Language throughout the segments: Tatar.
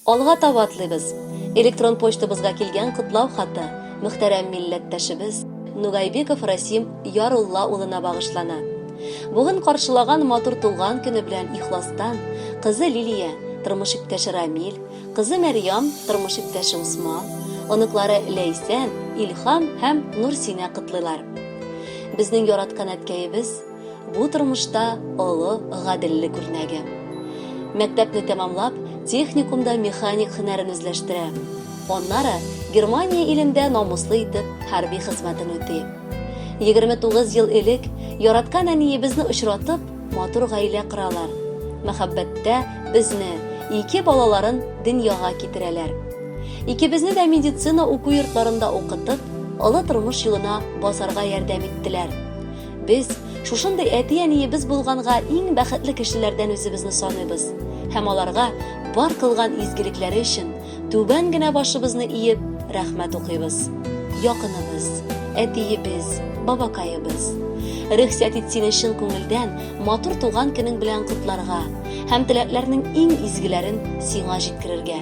Алга таба атлыйбыз. Электрон почтабызга килгән котлау хаты мөхтәрәм милләттәшебез Нугайбеков Расим Ярулла улына багышлана. Бүген каршылаган матур туган көне белән ихластан кызы Лилия, тормыш иптәше Рамил, кызы Мәрьям, тормыш иптәше Усман, оныклары Ләйсән, Илһам һәм Нурсинә котлыйлар. Безнең яраткан әткәебез, бу тормышта олы гаделлек үрнәге. Мәктәпне тәмамлап, техникумда механик һөнәрен үзләштерә. Аннары Германия илендә намуслы итеп хәрби хезмәтен үти. 29 ел элек яраткан әниебезне очратып, матур гаилә коралар. Мәхәббәттә безне, ике балаларын дөньяга китерәләр. Икебезне дә медицина уку йортларында укытып, олы тормыш юлына басарга ярдәм иттеләр. Без, шушындый әти-әниебез булганга иң бәхетле кешеләрдән үзебезне саныйбыз һәм аларга бар кылган изгелекләре өчен түбән генә башыбызны иеп, рәхмәт укыйбыз. Якыныбыз, әтиебез, бабакаебыз. Рөхсәт ит сине чын күңелдән матур туган көнең белән котларга һәм теләкләрнең иң изгеләрен сиңа җиткерергә.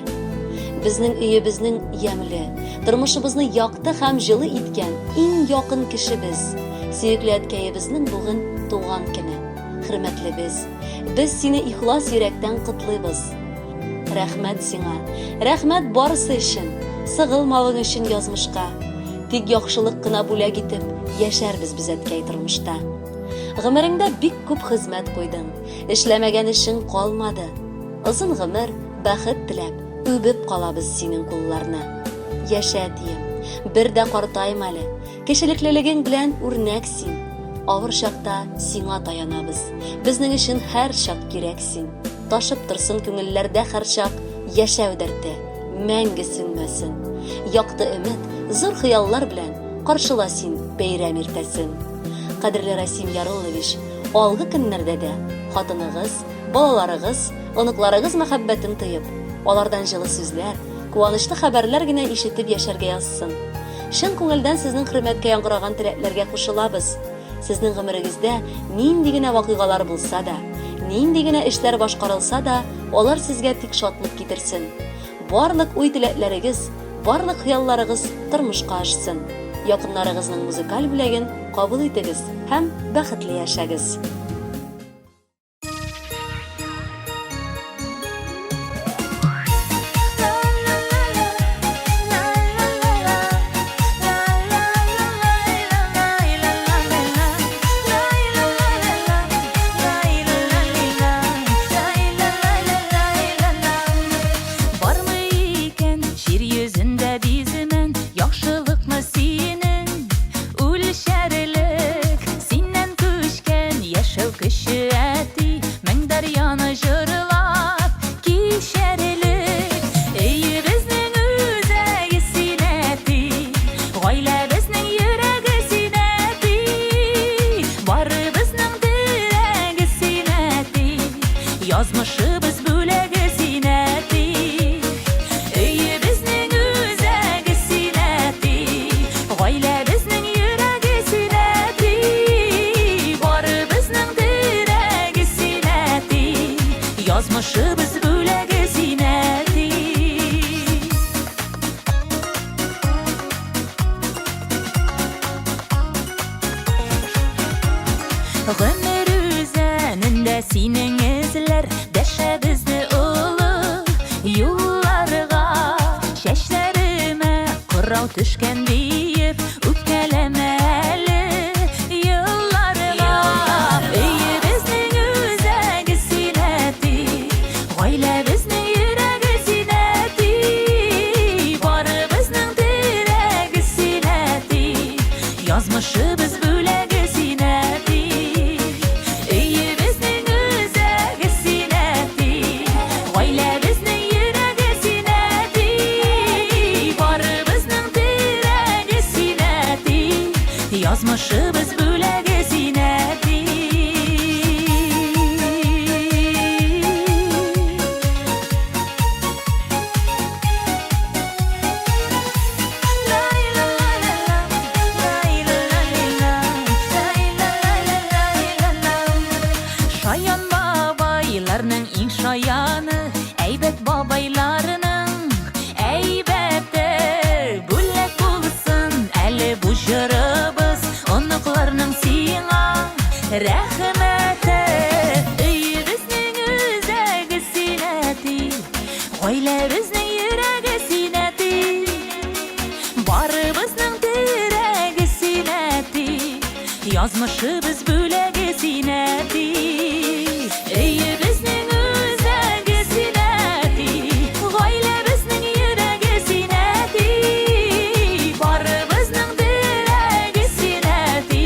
Безнең өебезнең ямьле, тормышыбызны якты һәм җылы иткән иң якын кешебез, сөекле әткәебезнең бүген туган көне. Хөрмәтлебез, без сине ихлас йөрәктән котлыйбыз. Рәхмәт сиңа, рәхмәт барысы өчен, сыгылмавың өчен язмышка. Тик яхшылык кына бүләк итеп, яшәрбез без әткәй тормышта. Гомереңдә бик күп хезмәт куйдың, эшләмәгән эшең калмады. Озын гомер, бәхет теләп, үбеп калабыз синең кулларны. Яшә, әтием, бер дә картайма әле, Кешелеклелегең белән үрнәк син. Авыр чакта сиңа таянабыз. Безнең өчен һәрчак кирәк син. Ташып торсын күңелләрдә һәрчак яшәү дәрте, мәңге сүнмәсен. Якты өмет, зур хыяллар белән каршыла син бәйрәм иртәсен. Кадерле Расим Яруллович, алгы көннәрдә дә хатыныгыз, балаларыгыз, оныкларыгыз мәхәббәтен тоеп, алардан җылы сүзләр, куанычлы хәбәрләр генә ишетеп яшәргә язсын. Чын күңелдән сезнең хөрмәткә яңгыраган теләкләргә кушылабыз. Сезнең гомерегездә нинди генә вакыйгалар булса да, нинди генә эшләр башкарылса да, алар сезгә тик шатлык китерсен. Барлык уй-теләкләрегез, барлык хыялларыгыз тормышка ашсын. Якыннарыгызның музыкаль бүләген кабул итегез һәм бәхетле яшәгез! Бармы икән җир йөзендә биземән яхшылыкны синең Үлчәрлек синнән күчкән яшәү көче, әти, мең дәрьяны җырлап кичәрлек. Өебезнең үзәге син, әти, гаиләбезнең йөрәге син, әти, барыбызның терәге син, әти, язмышыбыз бүләге син, әти. Өебезнең үзәге син, әти, Гаиләбезнең йөрәге син, әти, Барыбызның терәге син, әти, Язмышыбыз бүләге син, әти. Гомер үзәнендә синең эзләр Дәшә безне олы юлларга. Чәчләремә кырау төшкән диеп Үпкәләмә әле елларга. Өебезнең үзәге син, әти, Гаиләбезнең йөрәге син, әти, Барыбызның терәге син, әти, Язмышыбыз бүләге син, әти. Өебезнең үзәге син, әти. Гаиләбезнең йөрәге син, әти. Барыбызның терәге рәхмәте. Өебезнең үзәге син, әти, гаиләбезнең йөрәге син, әти. Барыбызның терәге син, әти, язмышыбыз бүләге син, әти. Өебезнең үзәге син, әти, гаиләбезнең йөрәге син, әти. Барыбызның терәге син, әти,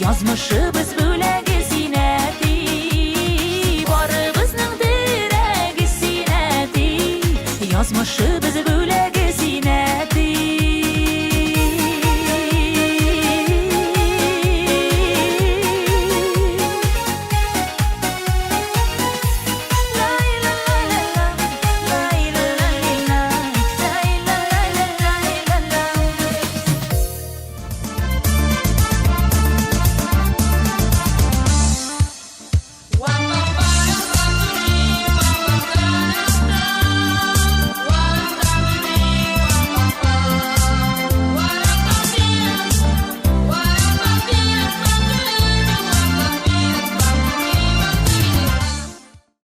язмышыбыз бүләге.